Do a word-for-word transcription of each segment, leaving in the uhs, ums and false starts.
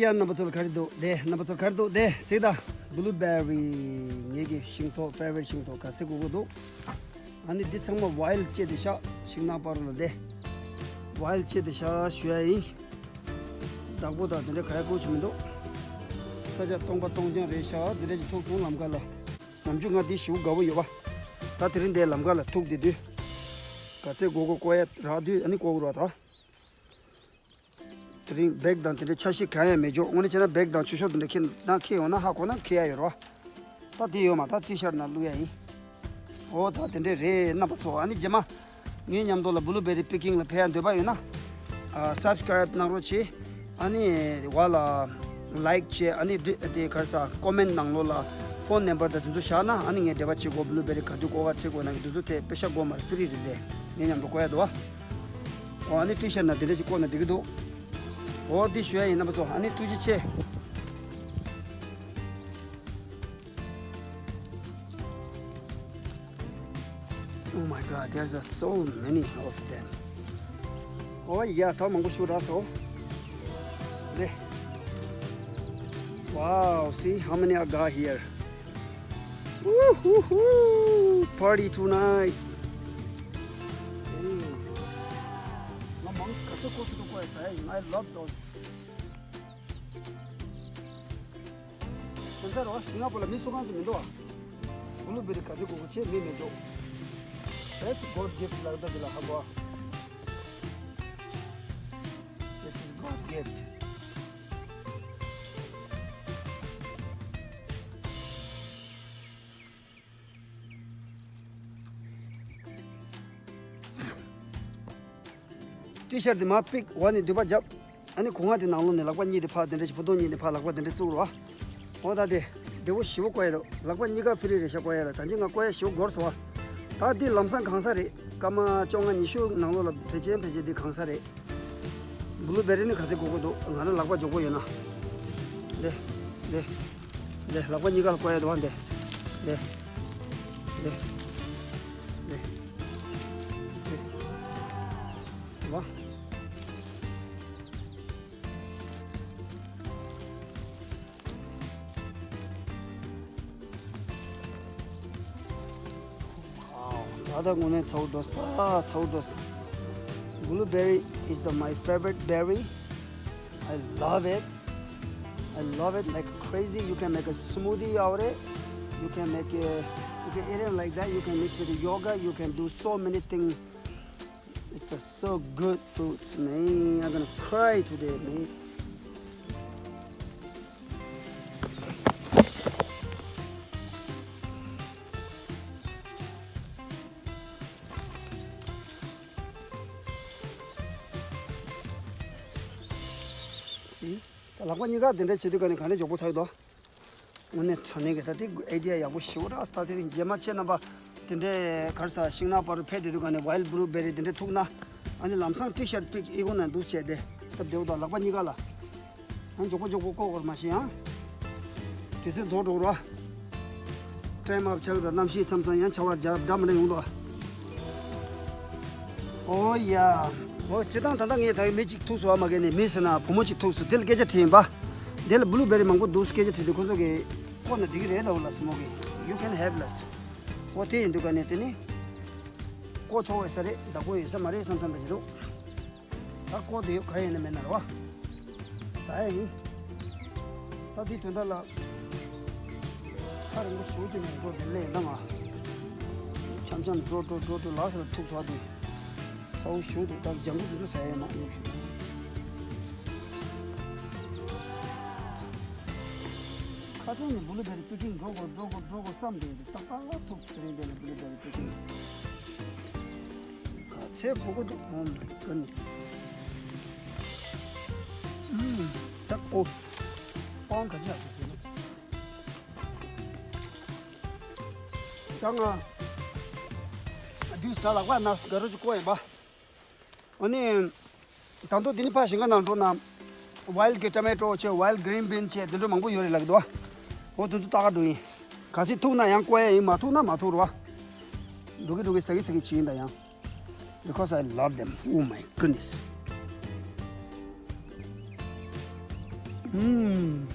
ཡ། རྣམ་པ་ཚོ་ལ་ག་རེ་འདུག་དེ། རྣམ་པ་ཚོ་ག་རེ་འདུག་དེ་ཟེར་ད། Blueberry། ངེད་ཀྱི་ཤིང་ཏོག་favorite ཤིང་ཏོག་ག་ཚོད་དགོས་ཀྱི་འདུག་ཨ་ནི་འདི་ཚང་མ་wild བཅད་དེ་ཤག་ཤིང་ནགས་པ་རུ་ལ་དེ། wild བཅད་དེ་ཤག་ཞུ་ཡ་ཡིན། བདག་པོ་དང་དེ་འདྲ་ག་ཡ་བཀོལ་ཆོག་མི་འདུག་ས་ཆ་སྟོང་པ་སྟོང་རྐྱང་རེད་ཤག་དེ་འདྲ་ཞིག་ཐུག་སོང་ལམ་ཁ་ལ། ནམ་རྒྱུན་ང་འདི་ཞེ་པོ་དགའ་པོ་ཡོད་པ། ད་དེ་རིང་འདི་ལམ་ཁ་ལ་ཐུག་བསྡད་དུས། ག་ཚོད་དགོས་དགོས་བཀོལ་ཡ་རག་དུས་ཨ་ནི་བཀོལ་དགོས་ར་ད། དེ་རིང་བེག་དང་དེ་འདྲའི་ཆ་ཤས་གང་ཡང་མེད་འཇོག་དངོས་གནས་བྱས་ན་བེག་དང་ཆུ་ཤོག་དེ་འདྲ་ཁྱེར་ན་ཁྱེར་ཡོང་ན་ཧ་གོ་ན་ཁྱེར་ཡ་ཡོད་རེད་བ། ད་དེ་ཡོད་མ་ད་ཊི་ཤར་ནང་བླུག་ཡ་ཡིན། འོ་ད་དེ་འདྲས་རེད་རྣམ་པ་ཚོ། ཨ་ནི་རྗེས་མ་ངའི་མཉམ་དུ་ལ་blue berry picking ལ་ཕེབས་ཡ་འདོད་པ་ཡོད་ན། ཨ་subscribe གནང་རོགས་བྱེད། ཨ་ནི་བ་ལ་like བྱེད། ཨ་ནི་དེ་ག་རེ་ཟ་comment ནང་ལོགས་ལ་phone number དང་དེ་ཚོ་བཞག་ན་ཨ་ནི་ངས་འབྲེལ་བ་བྱེད་དགོས། blue berry ག་དུས་བཀོལ་ག་ཁྲིད་དགོས་ན་གི་དེ་ཚོ་ཐད་པེ་ཤ་དགོས་མ་རེད། free རེད་དེ། ངའི་མཉམ་དུ་བཀོལ་ཡ་འདུག་བ། འོ་ཨ་ནི་ཊི་ཤར་ནང་དེ་འདྲ་ཞིག་བཀོལ་ན་འགྲིག་གི་འདུག་འོ་འདི་ཞུ་ཡ་ཡིན་རྣམ་པ་ཚོ། ཨ་ནི་ཐུགས་རྗེ་ཆེ། Oh my God, there's a so many of them. Oh yeah, ད་མང་པོ་ཞིག་རག་སོང་། ལེ། Wow, see how many I got here. Woo-hoo-hoo! Party tonight. ང་མང་ག་ཚོད་ཀོ་ཚོད་ཀོ་ཡ་ཟ་ཡ་ཡིན། I love those. དེ་ཚར་བ་ཤིང་ནགས་པ་ལ་མི་སུ་གང་ཅི་མི་འདུག་བ། blue berry ག་ཚོད་དགོས་དགོས་བྱས་མི་མེད་འགྲོ། That's God gift ལག་བརྡ་འདི་ལ་ཧ་གོ། This is God gift. ཊི་ཤར་དེ་མར་ཕིག་འོག་ནས་མདུད་པ་བརྒྱབ། ཨ་ནི་གོང་ང་དེ་ནང་ལོགས་ནས་ལག་པ་གཉིས་དེ་ཕར་དེ་འདྲ་ཞིག་ཕུ་ཐུང་གཉིས་དེ་ཕར་ལག་པ་དེ་འདྲ་བཙུགས་རོགས། འོ་ད་དེ་བདེ་པོ་ཞེ་པོ་བཀོལ་ཡ་རོགས། ལག་པ་གཉིས་ཀ་ཕི་རི་རེད་ཤག་བཀོལ་ཡ་ལ། ད་ཅི་ང་བཀོལ་ཡ་ཞེ་པོ་འགོར་སོང་བ། ད་འདི་ལམ་སང་གང་ས་རེད། སྐར་མ་བཅོ་ལྔ་ཉི་ཤུ་ནང་ལོགས་ལ་ཕལ་ཆེར་ཕལ་ཆེར་འདི་གང་ས་རེད། blue berry ནི་ག་ཚོད་དགོས་དགོས་འདུག་ང་རང་ལག་པ་མགྱོགས་པོ་ཡོད་ན། ལེ། ལེ། ལེ། ལག་པ་གཉིས་ཀ་ལ་བཀོལ་ཡ་འདུག་བ་འདི། ལེ། ལེ། ལེ། ལེ། བ། ད་ལྟ་དངོས་གནས་ཚ་བོ་འགྲོ་སོང་། ད་ཚ་བོ་འགྲོ་སོང་། Blueberry is the my favorite berry. I love it. I love it like crazy. You can make a smoothie out of it. You can make a, you can eat it like that. You can mix with the yogurt. You can do so many things. It's a so good fruits, man. I'm gonna cry today, man. See? ད་ལག་པ་གཉིས་ཀ་དེ་འདྲ་བྱེད་དུས་ག་ནས་ག་ནས་མགྱོགས་པོ་ཚར་འདུག་དངོས་གནས་དྲང་གནས་ཀྱི་ད་དེ་ཨའི་ཌི་ཡ་ཡག་པོ་ཞེ་པོ་རག་ད་དེ་རིང་རྗེས་མ་ཁྱེད་རྣམ་པ་དེ་འདྲའི་ག་རེ་ཟ་ཤིང་ནགས་པ་རུ་ཕེབས་བསྡད་དུས་ག་ནས་wild blueberry དེ་འདྲ་ཐུག་ན། ཨ་ནི་ལམ་སང་ཊི་ཤར་ཕིག་ཨི་ཁུང་ན་འདུག་བྱས་ཏེ་སྟབས་བདེ་པོ་དང་ལག་པ་གཉིས་ཀ་ལ། ཨ་མགྱོགས་པོ་མགྱོགས་པོ་བཀོག་དགོས་རེད་མ་གཞི་ཡང་། དུས་ཚོད་རྫོགས་འགྲོ་རོགས། ཊའིམ་ཨབ་ཆགས་དང་གནམ་གཤིས་མཚམས་མཚམས་ཡང་ཆར་པ་རྒྱག་འདྲ་མི་འདྲ་ཡོང་འདུག་ཨོ་ཡ། ཨོ་སྤྱིར་བཏང་ད་ལྟ་ངས་ད་གི་མི་གཅིག་ཐུག་སོང་བ་མ་གི་ནས་མི་ཟེར་ན་བུ་མོ་གཅིག་ཐུག་སོང་། དེ་ལ་སྐད་ཆ་དྲིས་ཡིན་པ། དེ་ལ་blue berry མང་པོ་འདུག་སྐད་ཆ་དྲིས་དུས་ཁོ་ཚོ་གིས་བཀོག་ན་འགྲིག་གི་རེད་ལབ་ལ་སོ་མོ་གིས། You can have less. ཨོ་དེ་ཡིན་དུས་ག་ནས་དེ་ནི། བཀོག་ཆོག་པའི་ས་རེད། བདག་པོ་ཡོད་ས་མ་རེད་བསམ་བསམ་པ་ཞིག་འདུག་ད་བཀོག་དེ་ཡོད་ག་ཡིན་ན་མེད་ན་རེད་བ། ད་ཡ་ཡིན། ད་དེའི་དོན་དག་ལ། ཁ་རིང་པོ་ཞུ་དེ་ནས་འགྲོ་དེ་ལས་ལ་ང་། འཆམ་འཆམ་འགྲོ་འགྲོ་འགྲོ་འགྲོ་ལ་ས་ལ་ཐུག་ཐག་དེ། ཚ་བོ་ཞུ་དེ་ད་ལྗང་གུ་དེ་ཚོ་ཟ་ཡ་མ་གཡུག་ཞུ། ཁ་སང་ནས་blue berry picking འགྲོ་དགོས་འགྲོ་དགོས་འགྲོ་དགོས་བསམ་དེ་ཏག་ཏག་ཐུག་དེ་རིང་དེ་ནས་blue berry picking ག་ཚད་གོ་གོ་འདུག Oh my goodness. ཨུམ། ད་ཨོ། ཨོང་ག་ཅི་ཡག་པོ་ཟེར་ན། ད་ང་། འདུག་ད་ལག་པ་ན་སྒ་རུ་ཅིག་བཀོག་ཡིན་པ། ཨ་ནི། ད་དུང་དེ་ནི་ཕ་ཞིང་ཁ་ནང་འགྲོ་ན། wild གི་tomato བྱས་wild green bean བྱས་དེ་འདྲ་མང་པོ་ཡོད་རེད་ལབ་ཀྱི་འདུག་བ། འོ་དེ་ཚོ་ལྟ་ག་འགྲོ་ཡིན། ག་ཚོད་ཐུག་ན་ཡང་བཀོག་ཡ་ཡིན། མ་ཐུག་ན་མ་ཐུག་རོ་བ། འགྲོ་གི་འགྲོ་གི་ཟ་གི་ཟ་གི་བྱེད་ཡིན་ད་ཡང་། Because I love them. Oh my goodness. Hmm.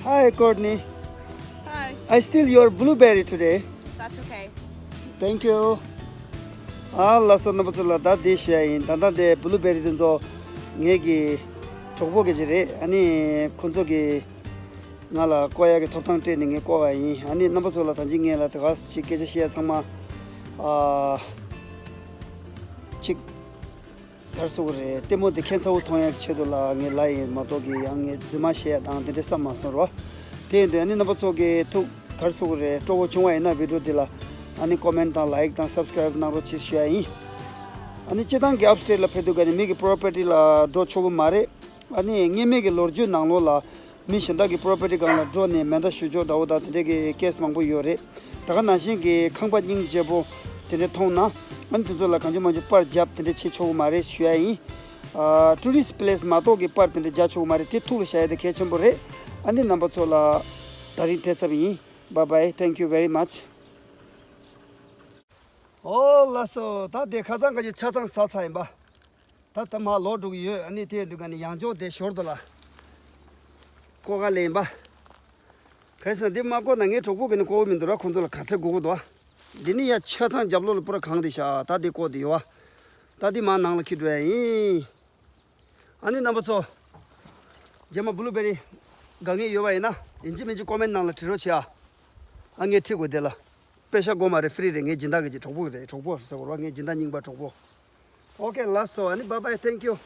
Hi, Courtney. Hi. I steal your blueberry today. That's okay. Thank you. ཨ་ལགས་སོ། རྣམ་པ་ཚོ་ལ་ད་འདི་ཞུ་ཡ་ཡིན། ད་ལྟ་འདི་blue berry དེ་ཚོ་ངེད་ཀྱི་གྲོགས་པོ་གི་ཅིག་རེད། ཨ་ནི་ཁོ་ཚོ་གི་ང་ལ་བསྐོ་ཡ་གི་ཐོབ་ཐང་སྤྲད་ནས་ངས་བསྐོ་བ་ཡིན། ཨ་ནི་རྣམ་པ་ཚོ་ལ་ད་ཅི་ངས་ལ་དེ་ག་ཅིག་སྐད་ཆ་བཤད་ཡ་ཚང་མ་ཨ་ཅིག་ག་རེ་ཟེར་དགོས་རེད། ལྟད་མོ་དེ་ཁྱད་མཚར་པོ་མཐོང་ཡག་གི་ཆེད་དུ་ལ་ངས་ལབ་ཡིན་མ་གཏོགས་ཀྱི་ཡང་ངས་རྫུན་མ་བཤད་ཡག་དང་དེ་འདྲ་བསམ་མ་སོང་རོ། དེ་ཡིན་དུས་ཨ་ནི་རྣམ་པ་ཚོ་གིས་ཐུགས་ག་རེ་ཟེར་དགོས་རེད། སྤྲོ་བོ་བྱུང་བ་ཡིན་ན་video འདི་ལ་ཨ་ནི་comment དང་like དང་subscribe གནང་རོགས་གྱིས་ཞུ་ཡ་ཡིན། ཨ་ནི་སྤྱིར་བཏང་གི་upstate ལ་ཕེབས་དུས་ག་ནས་མི་གི་property ལ་འགྲོ་ཆོག་གི་མ་རེད། ཨ་ནི་སྔོན་མའི་གི་ལོ་རྒྱུས་ནང་ལོགས་ལ་མི་གཞན་དག་གི་property སྒང་ལ་འགྲོ་ནས་མེ་མདའ་གཞུ་ཕྱོགས་འདྲ་བོ་དང་དེ་འདྲའི་གི་case མང་པོ་ཡོད་རེད། ད་ག་ནང་བཞིན་གྱི་ཁང་པ་སྙིང་རྗེ་པོ་དེ་འདྲ་མཐོང་ན་ཨ་ནི་དེ་ཚོ་ལ་གང་བྱུང་མང་བྱུང་པར་བརྒྱབ་དེ་འདྲ་བྱེད་ཆོག་གི་མ་རེད་ཞུ་ཡ་ཡིན། ཨ་tourist place མ་གཏོགས་ཀྱི་པར་དེ་འདྲ་རྒྱག་ཆོག་གི་མ་རེད། དེ་ཐུགས་ལ་བཞག་ཡ་དེ་གལ་ཆེན་པོ་རེད། ཨ་ནི་རྣམ་པ་ཚོ་ལ་ད་རིང་དེ་ཙམ་ཡིན། Bye bye, thank you very much. ཨོ་ལགས་སོ། ད་དེ་ཁ་སང་ག་ཅིག་ཆ་ཚང་ཟ་ཚར་ཡིན་པ། ད་ད་མར་ལོག་འགྲོ་གི་ཡོད། ཨ་ནི་དེ་འདུག་ག་ནི་ཡང་ཅོག་དེ་ཞོར་དུ་ལ་བསྐོ་ག་ལེན་པ། གལ་སྲིད་འདི་མ་བསྐོ་ན་ངའི་གྲོགས་པོ་གི་ནི་བསྐོ་གི་མི་འདུག་ར། ཁོང་ཚོ་ལ་ག་ཚད་དགོས་ཀྱི་འདུག་ཨ། འདི་ནི་ཡ་ཆ་ཚང་རྒྱབ་ལོགས་ལ་པུ་ར་གང་དེ་ཤག་ད་འདི་བསྐོ་དེ་ཡོད་ཨ། ད་འདི་མར་ནང་ལ་འཁྱེར་འགྲོ་ཡ་ཡིན། ཨ་ནི་རྣམ་པ་ཚོ། རྗེས་མ་blue berry དགའ་ངེས་ཡོད་པ་ཡིན་ན་ཡིན་གཅིག་མིན་གཅིག་comment ནང་ལ་བྲིས་རོགས་བྱེད་ཨ། ཨ་ངས་ཁྲིད་དགོས་དེ་ལ། པེ་ཤ་དགོས་མ་རེད། free རེད། ངའི་སྦྱིན་བདག་གི་ཅིག་གྲོགས་པོ་རེད། གྲོགས་པོ་ཟེར་བ་རེད་པ། ངའི་སྦྱིན་བདག་རྙིང་པ་གྲོགས་པོ། Okay ལགས་སོ། ཨ་ནི་bye bye, thank you.